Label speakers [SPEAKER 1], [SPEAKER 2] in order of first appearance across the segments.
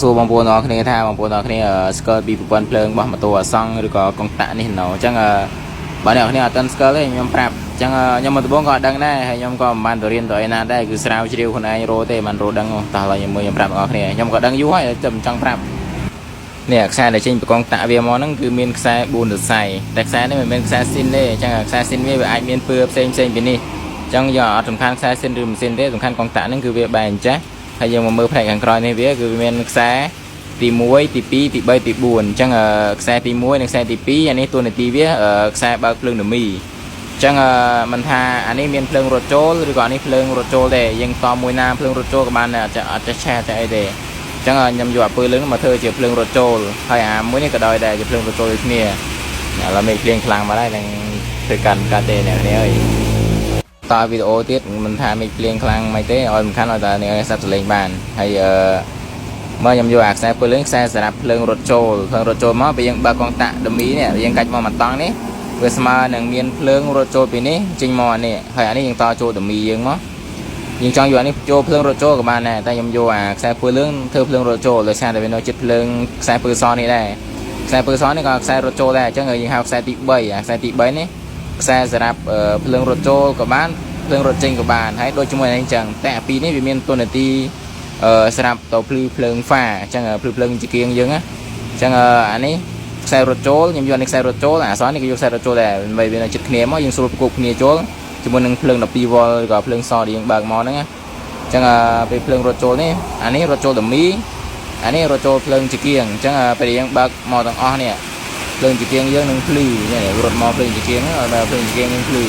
[SPEAKER 1] សួរបងប្អូនទាំងអស់គ្នាថាបងប្អូនទាំងអស់គ្នាស្គាល់ពីប្រព័ន្ធភ្លើងរបស់ម៉ូតូអាសង់ឬក៏កុងតាក់នេះណូអញ្ចឹងបើអ្នកនរគ្នាអត់ទាន់ស្គាល់ទេខ្ញុំប្រាប់អញ្ចឹងខ្ញុំមកដំបូងក៏អត់ដឹងដែរហើយខ្ញុំក៏មិនបានទៅរៀនទៅអីណាដែរគឺស្រាវជ្រាវខ្លួនឯងរកទេមិនរកដឹងតោះឡើយខ្ញុំមើលខ្ញុំប្រាប់បងប្អូនគ្នាខ្ញុំក៏ដឹងយូរហើយតែមិនចង់ប្រាប់នេះខ្សែដែលចេញពីកុងតាក់វាមកហ្នឹងគឺមានខ្សែ4សរសៃតែខ្សែនេះមិនមែនខ្សែស៊ីនទេអញ្ចឹងខ្សែស៊ីនវាអាចមានពើផ្សេងផ្សេងពីនេះអញ្ចឹងយកអត់សំខាន់ខ្សែស៊ីនឬមិនស៊ីនទេសំខាន់កុងតាក់ហ្នឹងគឺវាបែរអញ្ចេះហើយយើងមកមើលផ្នែកខាងក្រោយនេះវាគឺវាមានខ្សែទី1ទី2ទី3ទី4អញ្ចឹងខ្សែទី1និងខ្សែទី2អានេះតួនាទីវាខ្សែបើកភ្លើងដមីអញ្ចឹងមិនថាអានេះមានភ្លើងរត់ចូលឬក៏អានេះភ្លើងរត់ចូលទេយើងតមួយណាភ្លើងរត់ចូលក៏បានដែរអត់ចេះអត់ចេះឆេះចេះអីទេអញ្ចឹងខ្ញុំយកអាពើលឿងមកធ្វើជាភ្លើងរត់ចូលហើយអាមួយនេះក៏ដោយដែរជាភ្លើងរត់ចូលដូចគ្នាឥឡូវមេឃភ្លៀងខ្លាំងមកហើយនឹងធ្វើកាន់កាត់ទេអ្នកនេះអើយ តវីដេអូទៀតមិនថាមេឃភ្លៀងខ្លាំងមិនទេឲ្យសំខាន់ឲ្យតែអ្នកស្ដាប់សលេងបានហើយអឺមកខ្ញុំយកអាខ្សែពើលឿងខ្សែសម្រាប់ភ្លើងរត់ចូលភ្លើងរត់ចូលមកពេលយើងបើកកុងតាក់ដមីនេះយើងកាច់មកមួយតង់នេះវាស្មើនឹងមានភ្លើងរត់ចូលពីនេះចេញមកអានេះហើយអានេះយើងតចូលដមីយើងមកយើងចង់យកអានេះចូលភ្លើងរត់ចូលក៏បានដែរតែខ្ញុំយកអាខ្សែពើលឿងធ្វើភ្លើងរត់ចូលដោយសារតែវានៅជិតភ្លើងខ្សែពើសនេះដែរខ្សែពើសនេះក៏ខ្សែរត់ចូលដែរអញ្ចឹងយើងហៅខ្សែទី3អាខ្សែទី3នេះខ្សែសម្រាប់ភ្លើងរត់ចូលក៏បានភ្លើងរត់ចេញក៏បានហើយដូចជាមួយនេះអញ្ចឹងតែអាពីរនេះវាមានតួនាទីសម្រាប់ទៅភ្លឺភ្លើងហ្វាអញ្ចឹងភ្លឺភ្លើងចង្គៀងយើងណាអញ្ចឹងអានេះខ្សែរត់ចូលខ្ញុំយកនេះខ្សែរត់ចូលអាសនេះក៏យកខ្សែរត់ចូលដែរដើម្បីវានៅជិតគ្នាមកយើងស្រួលប្រកបគ្នាចូលជាមួយនឹងភ្លើង12វ៉ុលឬក៏ភ្លើងសដែលយើងបើកមកហ្នឹងណាអញ្ចឹងពេលភ្លើងរត់ចូលនេះអានេះរត់ចូលដមីអានេះរត់ចូលភ្លើងចង្គៀងអញ្ចឹងពេលយើងបើកមកទាំងអស់នេះភ្លើងចង្គៀងយើងនឹងភ្លឺនេះរត់មកភ្លើងចង្គៀងឲ្យបើភ្លើងចង្គៀងនឹងភ្លឺ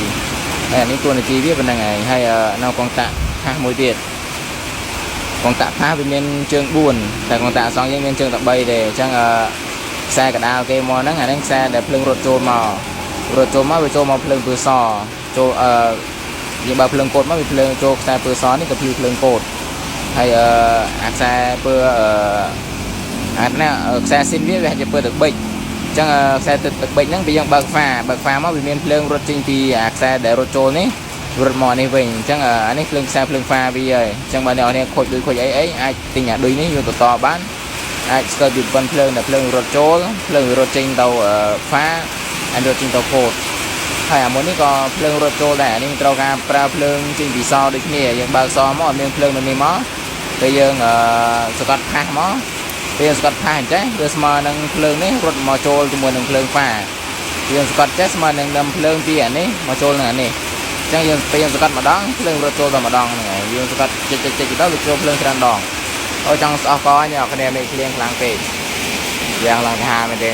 [SPEAKER 1] ហើយអានេះតួនាទីវាប៉ុណ្្នឹងឯងហើយនៅកុងតាក់ផាសមួយទៀតកុងតាក់ផាសវាមានជើង4តែកុងតាក់អសងយើងមានជើងតែ3ទេអញ្ចឹងខ្សែកដាលគេមកហ្នឹងអាហ្នឹងខ្សែដែលភ្លើងរត់ចូលមករត់ចូលមកវាចូលមកភ្លើងពើសចូលយើងបើកភ្លើងកូតមកវាភ្លើងចូលខ្សែពើសនេះក៏ភ្លឺភ្លើងកូតហើយអាខ្សែពើអានេះខ្សែស៊ីនវាវាជាពើទឹកប៊ិចអញ្ចឹងខ្សែទឹកទឹកប៊ិចហ្នឹងពេលយើងបើកហ្វាបើកហ្វាមកវាមានភ្លើងរត់ចេញពីអាខ្សែដែលរត់ចូលនេះរត់មកនេះវិញអញ្ចឹងអានេះភ្លើងខ្សែភ្លើងហ្វាវាហើយអញ្ចឹងបើអ្នកនរខូចដូចខូចអីអីអាចទិញអាឌុយនេះយកទៅតបានអាចស្គាល់ពីប៉ុនភ្លើងដែលភ្លើងរត់ចូលភ្លើងរត់ចេញទៅហ្វាអានរត់ចេញទៅកូតហើយអាមុននេះក៏ភ្លើងរត់ចូលដែរអានេះត្រូវការប្រើភ្លើងចេញពីសដូចគ្នាយើងបើកសមកអត់មានភ្លើងនៅនេះមកពេលយើងសកាត់ផាសមកពេលសកាត់ផាសអញ្ចឹងវាស្មើនឹងភ្លើងនេះរត់មកចូលជាមួយនឹងភ្លើងហ្វាយើងសកាត់ចេះស្មើនឹងដឹមភ្លើងពីអានេះមកចូលនឹងអានេះអញ្ចឹងយើងពេលយើងសកាត់ម្ដងភ្លើងរត់ចូលតែម្ដងហ្នឹងហើយយើងសកាត់ចិចចិចចិចទៅវាចូលភ្លើងច្រើនដងអូចង់ស្អស់កអ្នកគ្នាមេឃភ្លៀងខ្លាំងពេកយ៉ាងឡើងថាមែនទេ